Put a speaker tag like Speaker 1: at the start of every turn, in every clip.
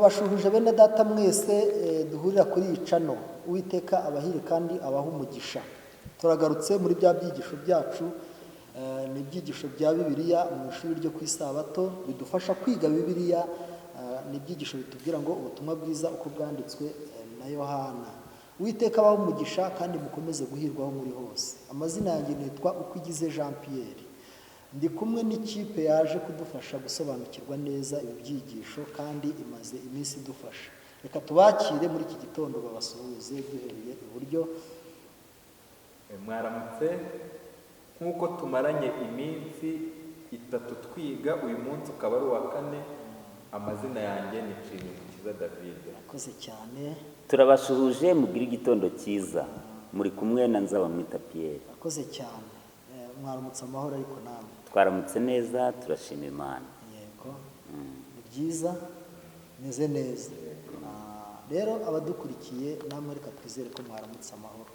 Speaker 1: Ndabashuhuje bene data mwese duhurira kuri iyi channel. Uwiteka abahire kandi abahe umugisha. Turagarutse muri bya byigisho byacu, ni ibyigisho bya Bibiliya mu ishuri ryo ku Isabato bidufasha kwiga Bibiliya, ni ibyigisho bitubwira ngo ubutumwa bwiza uko bwanditswe na Yohana. Uwiteka abahe umugisha kandi mukomeze guhirwa aho muri hose. Amazina yanjye nitwa Ukwigize Jean Pierre. Ndi kumwe n'ikipe yaje kudufasha gusobanukirwa neza ibi byigisho kandi imaze iminsi idufasha. Reka tubakire muri iki gitondo babasuhuze duhereye iburyo.
Speaker 2: Mwaramutse. Nk'uko tumaranye iminsi 3 twiga, uyu munsi ukaba ari uwa 4. Amazina yanjye ni Nshimiyumukiza David.
Speaker 1: Murakoze cyane.
Speaker 3: Turabasuhuje, mugire igitondo cyiza. Muri kumwe na Nzabamwita Pierre.
Speaker 1: Murakoze cyane. Mwaramutse amahoro ariko namwe?
Speaker 3: Twaramutse neza, turashima Imana.
Speaker 1: Yego, ni byiza, meze neza. Rero abadukurikiye namwe reka twizere ko mwaramutse amahoro,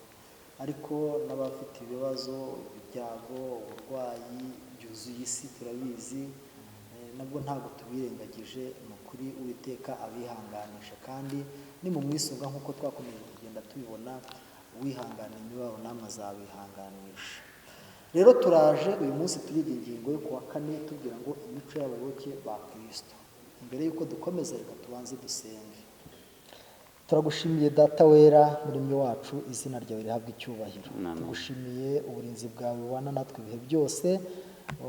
Speaker 1: ariko n'abafite ibibazo, ibyago, uburwayi byuzuye isi turabizi, nabwo ntabwo tubirengagije. Ni ukuri Uwiteka abihanganisha, kandi ni mu mwisunga nk'uko twakomeje kugenda tubibona, uwihangana imibabaro namwe azabihanganisha. Rero turaje uyu munsi turiga ingingo yo kuwa 4 tubwira ngo imico y'abayoboke ba Kristo. Mbere y'uko dukomeza reka tubanze dusenge. Turagushimiye Data wera, muremyi wacu, izina ryawe rihabwe icyubahiro. Tugushimiye uburinzi bwawe bubana natwe ibihe byose,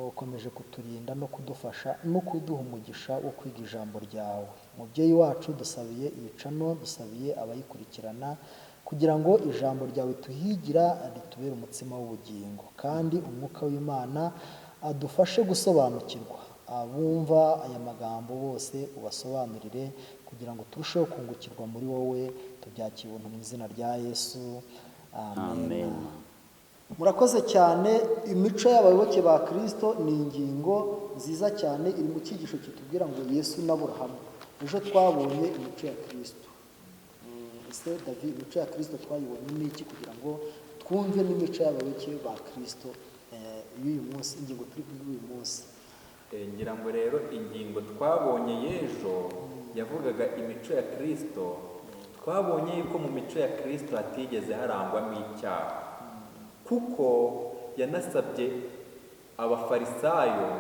Speaker 1: ukomeje kuturinda no kudufasha no kuduha umugisha wo kwiga ijambo ryawe. Mubyeyi wacu, dusabiye iyi channel, dusabiye abayikurikirana, kugira ngo ijambo ryawe tuhigira ritubere umutsima w'ubugingo, kandi umwuka w'Imana adufashe gusobanukirwa. Abumva aya magambo bose ubasobanurire, kugira ngo turusheho kungukirwa muri wowe. Tubyakire ubuntu mu izina rya Yesu, amen.
Speaker 3: Amen.
Speaker 1: Murakoze cyane. Imico y'abayoboke ba Kristo ni ingingo nziza cyane iri mu cyigisho kitubwira ngo Yesu na Aburahamu. Ejo twabonye imico ya Kristo. Ese David, imico ya Kristo twayibonye n'iki kugira ngo twumve n'imico y'abayoboke ba Kristo y'uyu munsi, ingingo turi kwiga uyu munsi?
Speaker 2: Ngira ngo rero ingingo twabonye y'ejo yavugaga imico ya Kristo. Twabonye yuko mu mico ya Kristo hatigeze harangwamo icyaha, kuko yanasabye abafarisayo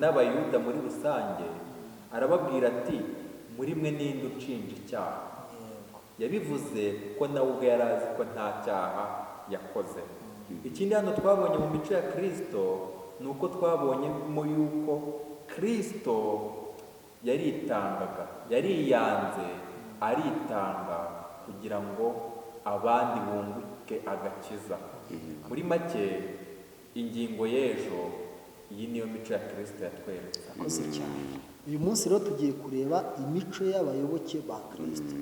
Speaker 2: n'abayuda muri rusange, arababwira ati muri mwe ninde unshinja icyaha? Yabivuze kuko nawe ubwe yari azi ko nta cyaha yakoze. Ikindi hano twabonye mu mico ya Kristo ni uko twabonyemo yuko Kristo yaritangaga, yariyanze, aritanga kugira ngo abandi bunguke agakiza. Muri make ingingo y'ejo iyi niyo mico ya Kristo yatweretse.
Speaker 1: Murakoze cyane. Uyu munsi rero tugiye kureba imico y'abayoboke ba Kristo.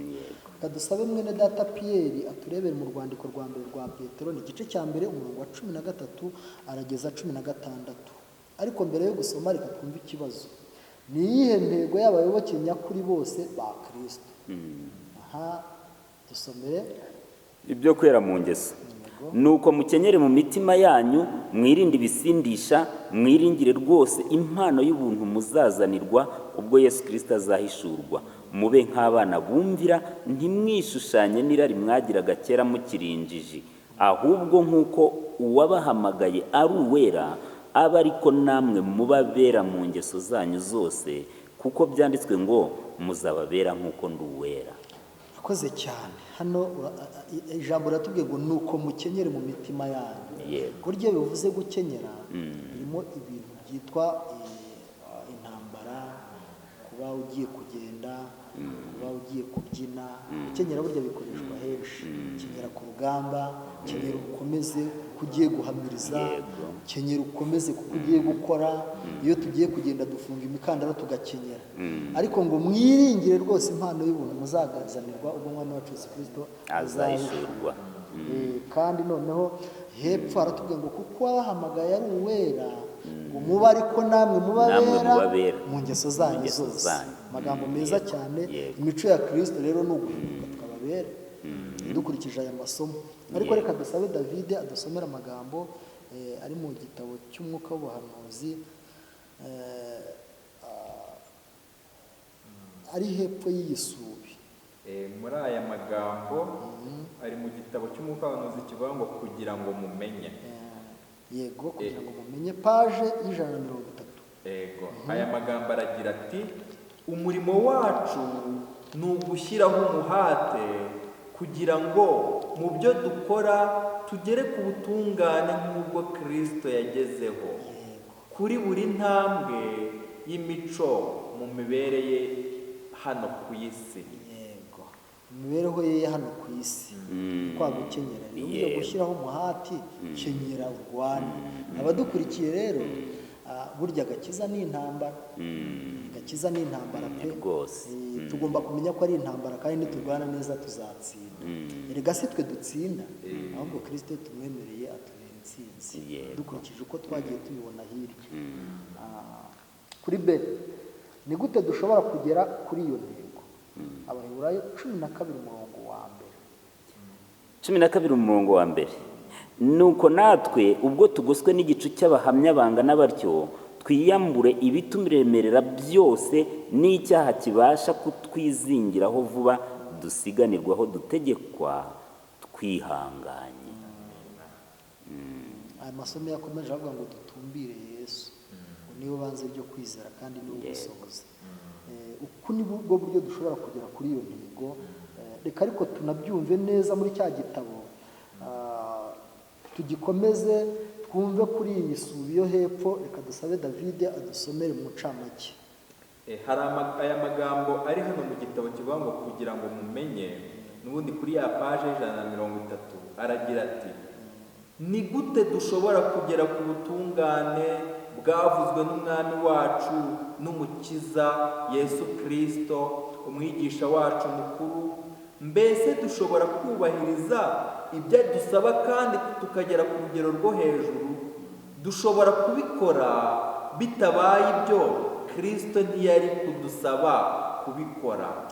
Speaker 1: Reka dusabe mwene data Pierre aturebere mu rwandiko rwa mbere rwa Petero, ni igice cya mbere umurongo wa 13 arageza 16. Ariko mbere yo gusoma reka twumve ikibazo. Ni iyihe ntego y'abayoboke nyakuri bose ba Kristo? Aha dusomere.
Speaker 3: Ibyo kwera mu ngeso. Nuko mukenyere mu mitima yanyu, mwirinde ibisindisha, mwiringire rwose impano y'ubuntu muzazanirwa ubwo Yesu Kristo azahishurwa. Mube nk'abana bumvira, ntimwishushanye n'irari mwagiraga kera mukiri injiji, ahubwo nk'uko uwabahamagaye ari uwera, abe ariko namwe mubabera mu ngeso zanyu zose, kuko byanditswe ngo muzababera nk'uko ndi uwera.
Speaker 1: Akoze cyane. Hano ijambo riratubwiye ngo nuko mukenyere mu mitima yanyu. Burya bivuze gukenyera, birimo ibintu byitwa intambara, kuba ugiye kugenda, kuba ugiye kubyina. Gukenyera burya bikoreshwa henshi. Kenyera ku rugamba, kenyera ukomeze kuko ugiye guhamiriza, kenyera ukomeze kuko ugiye gukora. Iyo tugiye kugenda dufunga imikandara tugakenyera. Ariko ngo mwiringire rwose impano y'ubuntu muzagazanirwa ubwo Umwami wacu Yesu Kristo
Speaker 3: azahishurwa.
Speaker 1: Kandi noneho hepfo haratubwira ngo kuko wabahamagaye ari uwera, ngo mube ariko namwe mubabera mu ngeso zanyu zose. Amagambo meza cyane. Imico ya Kristo rero ni uguhinduka tukababera dukurikije aya masomo. Ariko reka dusabe David adusomere amagambo ari mu gitabo cy'umwuka w'ubuhanuzi, ari hepfo y'iyi subi.
Speaker 2: Muri aya magambo ari mu gitabo cy'umuhanuzi kivuga ngo kugira ngo mumenye.
Speaker 1: Yego, kugira ngo mumenye, page y'130.
Speaker 2: Ego, aya magambo aragira ati: umurimo wacu ni ugushyiraho umuhate kugira ngo mu byo dukora tugere ku butungane nk'ubwo Kristo yagezeho kuri buri ntambwe y'imico mu mibereho ye hano ku isi.
Speaker 1: Yego, imibereho ye hano ku isi. Kwa gukenyera rero, burya gushyiraho umuhati, kenyera urwane. Abadukurikiye rero, burya agakiza ni intambara, agakiza ni intambara pe.
Speaker 3: Rwose.
Speaker 1: Tugomba kumenya ko ari intambara, kandi niturwana neza tuzatsinda. Erega si twe dutsinda, ahubwo Kristo iyo tumwemereye atubera intsinzi, dukurikije uko twagiye tubibona hirya. Kuri B, ni gute dushobora kugera kuri iyo ntego? Abaheburayo 12 umurongo wa mbere.
Speaker 3: 12 umurongo wa mbere: nuko natwe ubwo tugoswe n'igicu cy'abahamya bangana batyo, twiyambure ibituremerera byose n'icyaha kibasha kutwizingiraho vuba, dusiganirwaho dutegekwa twihanganye.
Speaker 1: Aya masomo yakomeje avuga ngo dutumbire Yesu, ngo niwe banze ryo kwizera kandi niwe ugusohoza. Uku ni bwo buryo dushobora kugera kuri iyo ntego. Reka ariko tunabyumve neza muri cya gitabo, tugikomeze twumve kuri iyi subi yo hepfo. Reka dusabe David adusomere mu ncamake.
Speaker 2: Hari aya magambo ari hano mu gitabo kivuga ngo kugira ngo mumenye, n'ubundi kuri ya page y'130, aragira ati: ni gute dushobora kugera ku butungane bwavuzwe n'Umwami wacu n'Umukiza Yesu Kristo, umwigisha wacu mukuru? Mbese dushobora kubahiriza ibyo adusaba kandi tukagera ku rugero rwo hejuru? Dushobora kubikora. Bitabaye ibyo, Kristo ntiyari kudusaba kubikora.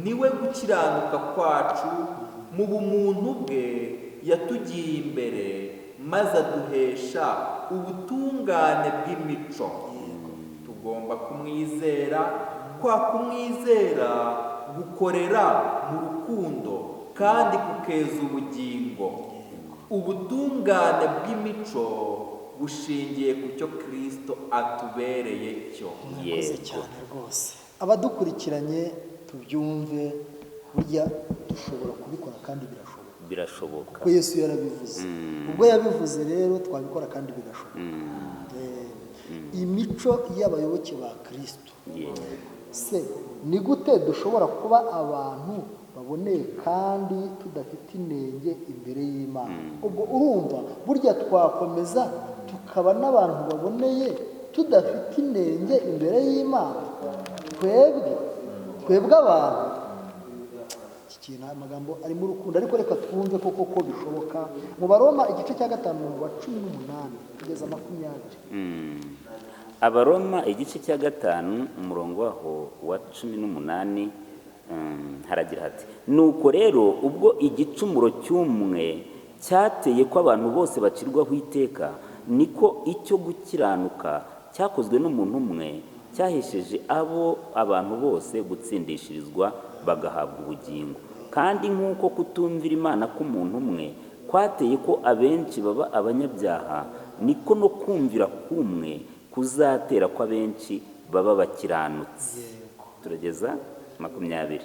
Speaker 2: Niwe gukiranuka kwacu. Mu bumuntu bwe yatugiye imbere maze aduhesha ubutungane bw'imico. Tugomba kumwizera. Kwa kumwizera gukorera mu rukundo kandi kukeza ubugingo. Ubutungane bw'imico bushingiye ku cyo Kristo atubereye cyo.
Speaker 1: Murakoze cyane rwose. Abadukurikiranye tubyumve, burya dushobora kubikora kandi birashoboka.
Speaker 3: Birashoboka.
Speaker 1: Kuko Yesu yarabivuze. Ubwo yabivuze rero twabikora kandi bigashoboka. Imico y'abayoboke ba Kristo. Se ni gute dushobora kuba abantu baboneye kandi tudafite inenge imbere y'Imana? Ubwo urumva burya twakomeza tukaba n'abantu baboneye tudafite inenge imbere y'Imana? Twebwe abantu, iki kintu, amagambo arimo urukundo, ariko reka twumve koko ko bishoboka. Mu Baroma igice cya 5 umurongo wa 18 kugeza 20.
Speaker 3: Abaroma igice cya 5 umurongo waho wa 18, haragira hati: nuko rero ubwo igicumuro cy'umwe cyateye ko abantu bose bacirwaho iteka, niko icyo gukiranuka cyakozwe n'umuntu umwe cyahesheje abo abantu bose gutsindishirizwa bagahabwa ubugingo. Kandi nk'uko kutumvira Imana k'umuntu umwe kwateye ko abenshi baba abanyabyaha, niko no kumvira kumwe kuzatera ko abenshi baba bakiranutsi. Turageza 20.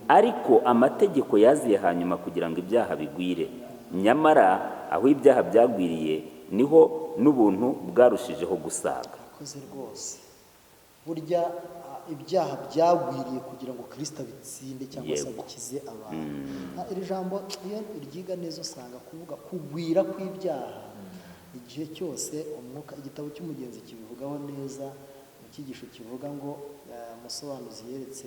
Speaker 3: Ariko amategeko yaziye hanyuma kugira ngo ibyaha bigwire, nyamara aho ibyaha byagwiriye niho n'ubuntu bwarushijeho gusaga.
Speaker 1: Murakoze rwose. Burya ibyaha byagwiriye kugira ngo Kristo abitsinde cyangwa se abikize abantu. Iri jambo iyo uryiga neza usanga kuvuga kugwira kw'ibyaha igihe cyose. Umwuka, igitabo cy'umugenzi kibivugaho neza mu cyigisho kivuga ngo umusobanuzi yeretse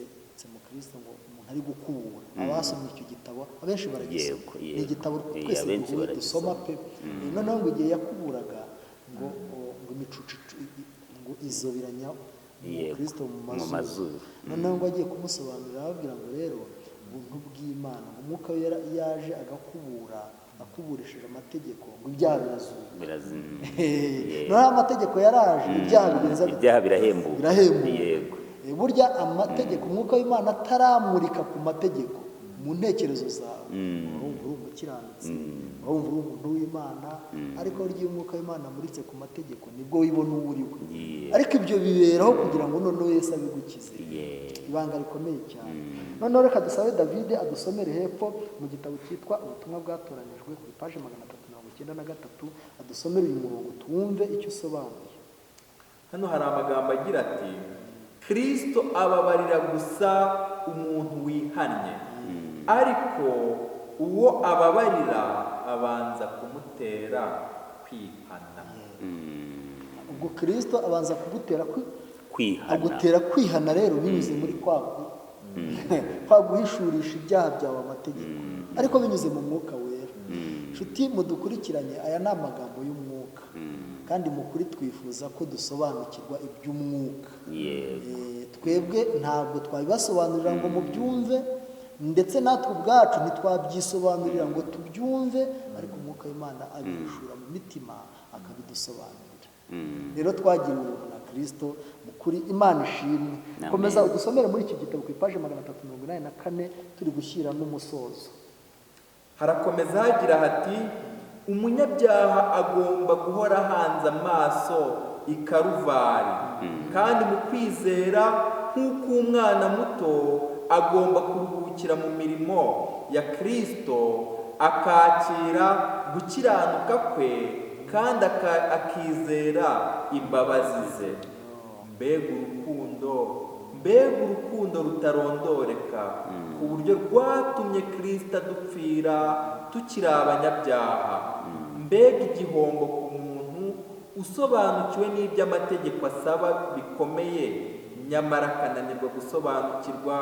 Speaker 1: mu Kristo ngo umuntu ari gukubura. Abasomye icyo gitabo abenshi baragisoma, ni igitabo twese
Speaker 3: Abenshi
Speaker 1: duhuye dusoma
Speaker 3: baragisoma.
Speaker 1: pe. Noneho ngo igihe yakuburaga ngo imicucu ngo izobiranya Kristo mu
Speaker 3: Mu
Speaker 1: mazuru.
Speaker 3: mazuru.
Speaker 1: Noneho ngo agiye kumusobanurira ababwira ngo rero ubuntu bw'Imana, ngo umwuka wera yaje agakubura akuburishije amategeko, ngo ibyaha birazuka. Noneho amategeko yaraje, ibyaha bigenza bite?
Speaker 3: Ibyaha birahembuka.
Speaker 1: Birahembuka. Burya amategeko, umwuka w'Imana ataramurika ku mategeko mu ntekerezo zawe, uba wumva uri umukiranutsi, uba wumva uri umuntu w'Imana, ariko burya iyo umwuka w'Imana amuritse ku mategeko nibwo wibona uwo uri we. Ariko ibyo biberaho kugira ngo noneho Yesu abigukize. Ibanga rikomeye cyane. Noneho reka dusabe David adusomere hepfo mu gitabo cyitwa Ubutumwa bwatoranijwe ku ipaji 393, adusomere uyu murongo twumve icyo usobanuye.
Speaker 2: Hano hari amagambo agira ati: Kristo ababarira gusa umuntu wihannye, ariko uwo ababarira abanza kumutera kwihana.
Speaker 1: Ubwo Kristo abanza kugutera
Speaker 3: kwihana,
Speaker 1: agutera kwihana rero binyuze muri kwa guhishurisha ibyaha byawe amategeko, ariko binyuze mu mwuka wera. Nshuti mudukurikiranye, aya ni amagambo y'umwuka, kandi mu kuri twifuza ko dusobanukirwa iby'umwuka. Twebwe ntabwo twabibasobanurira ngo mubyumve, ndetse natwe ubwacu ntitwabyisobanurira ngo tubyumve, ariko umwuka w'Imana abihishura mu mitima akabidusobanurira. Rero twagiriwe ubuntu na Kristo, mu kuri Imana ishimwe. Komeza udusomere muri iki gitabo ku ipaji 384, turi gushyira n'umusozo.
Speaker 2: Harakomeza hagira hati: umunyabyaha agomba guhora ahanze amaso i Karuvari, kandi mu kwizera nk'uko umwana muto agomba kuruhukira mu mirimo ya Kristo, akakira gukiranuka kwe kandi akizera imbabazi ze. Mbega urukundo, mbega urukundo rutarondoreka, ku buryo rwatumye Kristo adupfira tukiri abanyabyaha. Mbega igihombo ku muntu usobanukiwe n'ibyo amategeko asaba bikomeye, nyamara akananirwa gusobanukirwa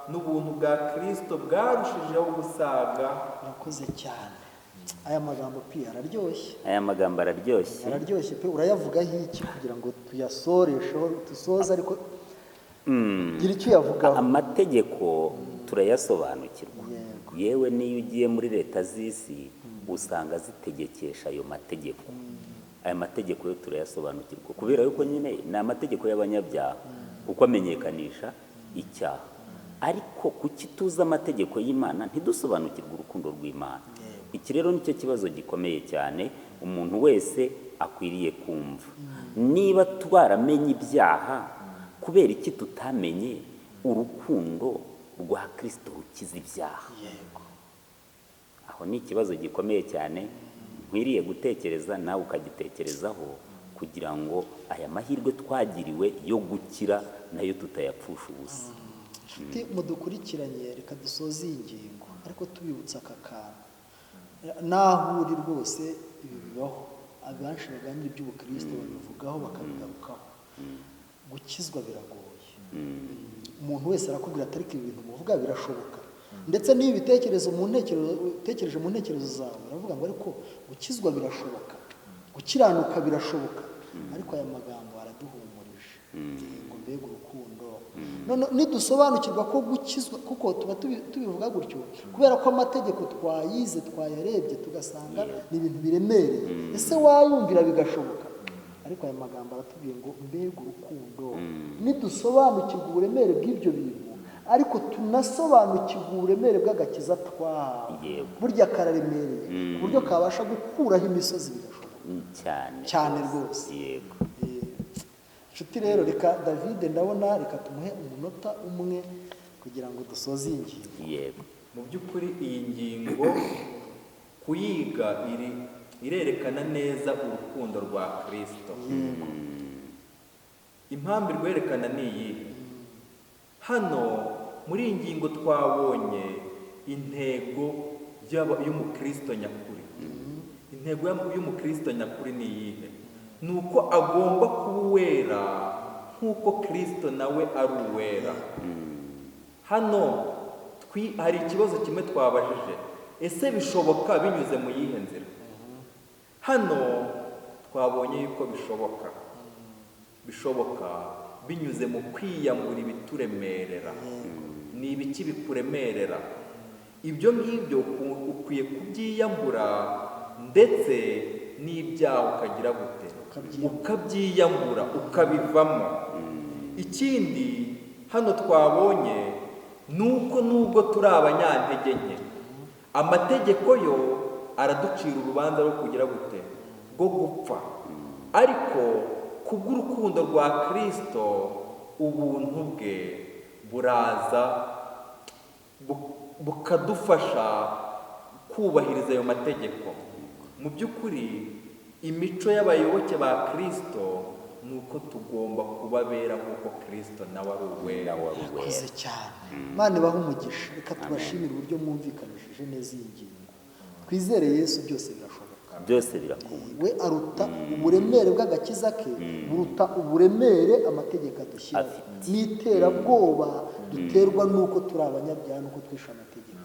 Speaker 2: n'ubuntu bwa Kristo bwarushijeho gusaga.
Speaker 1: Urakoze cyane. Aya magambo pi araryoshye.
Speaker 3: Aya magambo araryoshye.
Speaker 1: Araryoshye pe. Urayavugaho iki kugira ngo tuyasoresheho, dusoze, ariko gira icyo uyavugaho.
Speaker 3: Amategeko turayasobanukirwa. Yewe n'iyo ugiye muri leta z'isi usanga zitegekesha ayo mategeko. Aya mategeko yo turayasobanukirwa kubera yuko nyine ni amategeko y'abanyabyaha, kuko amenyekanisha icyaha. Ariko kuki tuzi amategeko y'Imana ntidusobanukirwe urukundo rw'Imana? Iki rero nicyo kibazo gikomeye cyane umuntu wese akwiriye kumva. Niba twaramenye ibyaha, kubera iki tutamenye urukundo rwa Kristo rukiza ibyaha? Aho ni ikibazo gikomeye cyane nkwiriye gutekereza, nawe ukagitekerezaho, kugira ngo aya mahirwe twagiriwe yo gukira nayo tutayapfusha ubusa.
Speaker 1: Nshuti mudukurikiranye, reka dusoze iyi ngingo ariko tubibutsa aka kantu. Naho uri rwose ibi bibaho, abenshi baganira iby'ubukristo babivugaho bakabigarukaho. Gukizwa biragoye. Umuntu wese arakubwira ati ariko ibi bintu muvuga birashoboka, ndetse n'ibi bitekerezo mu ntekerezo utekereje mu ntekerezo zawe uravuga ngo ariko gukizwa birashoboka, gukiranuka birashoboka. Ariko aya magambo araduhumurije ngo mbega urukundo. None nidusobanukirwa ko gukizwa, kuko tuba tubivuga gutyo kubera ko amategeko twayize, twayarebye, tugasanga ni ibintu biremereye. Ese wayumvira bigashoboka? Ariko aya magambo aratubwiye ngo mbega urukundo. Nidusobanukirwa uburemere bw'ibyo bintu, ariko tunasobanukirwa uburemere bw'agakiza twahawe, burya kararemereye ku buryo kabasha gukuraho imisozi bigashoboka
Speaker 3: cyane
Speaker 1: cyane rwose.
Speaker 3: Yego.
Speaker 1: Nshuti rero, reka David, ndabona reka tumuhe umunota umwe kugira ngo dusoze iyi ngingo.
Speaker 3: Yego.
Speaker 2: Mu by'ukuri iyi ngingo kuyiga irerekana neza urukundo rwa Kristo. Impamvu irwerekana ni iyihe? Hano muri iyi ngingo twabonye intego y'umukristo nyakuri. Intego y'umukristo nyakuri ni iyihe? Ni uko agomba kuba uwera nk'uko Kristo nawe ari uwera. Hano hari ikibazo kimwe twabajije: ese bishoboka binyuze mu yihe nzira? Hano twabonye yuko bishoboka. Bishoboka binyuze mu kwiyambura ibituremerera. Ni ibiki bikuremerera? Ibyo ngibyo ukwiye kubyiyambura, ndetse n'ibyaha ukagira gute? Ukabyiyambura, ukabivamo. Ikindi Hano twabonye ni uko nubwo turi abanyantege nke, amategeko yo araducira urubanza rwo kugira gute? Rwo gupfa. Ariko kubw'urukundo rwa Kristo, ubuntu bwe buraza bukadufasha kubahiriza ayo mategeko. Mu by'ukuri imico y'abayoboke ba Kristo ni uko tugomba kubabera nk'uko Kristo nawe ari uwera.
Speaker 3: Nawe ari uwera.
Speaker 1: Murakoze cyane. Imana ibahe umugisha. Reka tubashimire uburyo mwumvikanishije neza iyi ngingo. Twizere Yesu, byose birashoboka.
Speaker 3: Byose birakunda.
Speaker 1: We aruta uburemere bw'agakiza ke, buruta uburemere amategeko adushyiraho
Speaker 3: Afite.
Speaker 1: n'iterabwoba duterwa n'uko turi abanyabyaha n'uko twishe amategeko.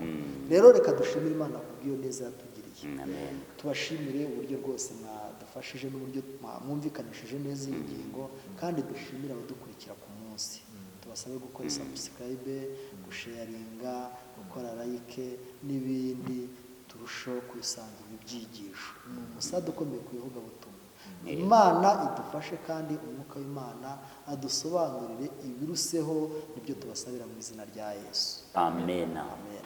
Speaker 1: Rero reka dushimire Imana kubw'iyo neza yatugiriye.
Speaker 3: Amen.
Speaker 1: Tubashimire uburyo rwose mwadufashije n'uburyo mwumvikanishije neza iyi ngingo, kandi dushimire abadukurikira ku munsi. Tubasabe gukora subscribe, gusharinga, gukora like n'ibindi, turusheho kwisanzura ibi byigisho. Ni umusada ukomeye ku ivugabutumwa. Imana idufashe kandi umwuka w'Imana adusobanurire ibiruseho, nibyo tubasabira mu izina rya Yesu.
Speaker 3: Amen.
Speaker 1: Amen.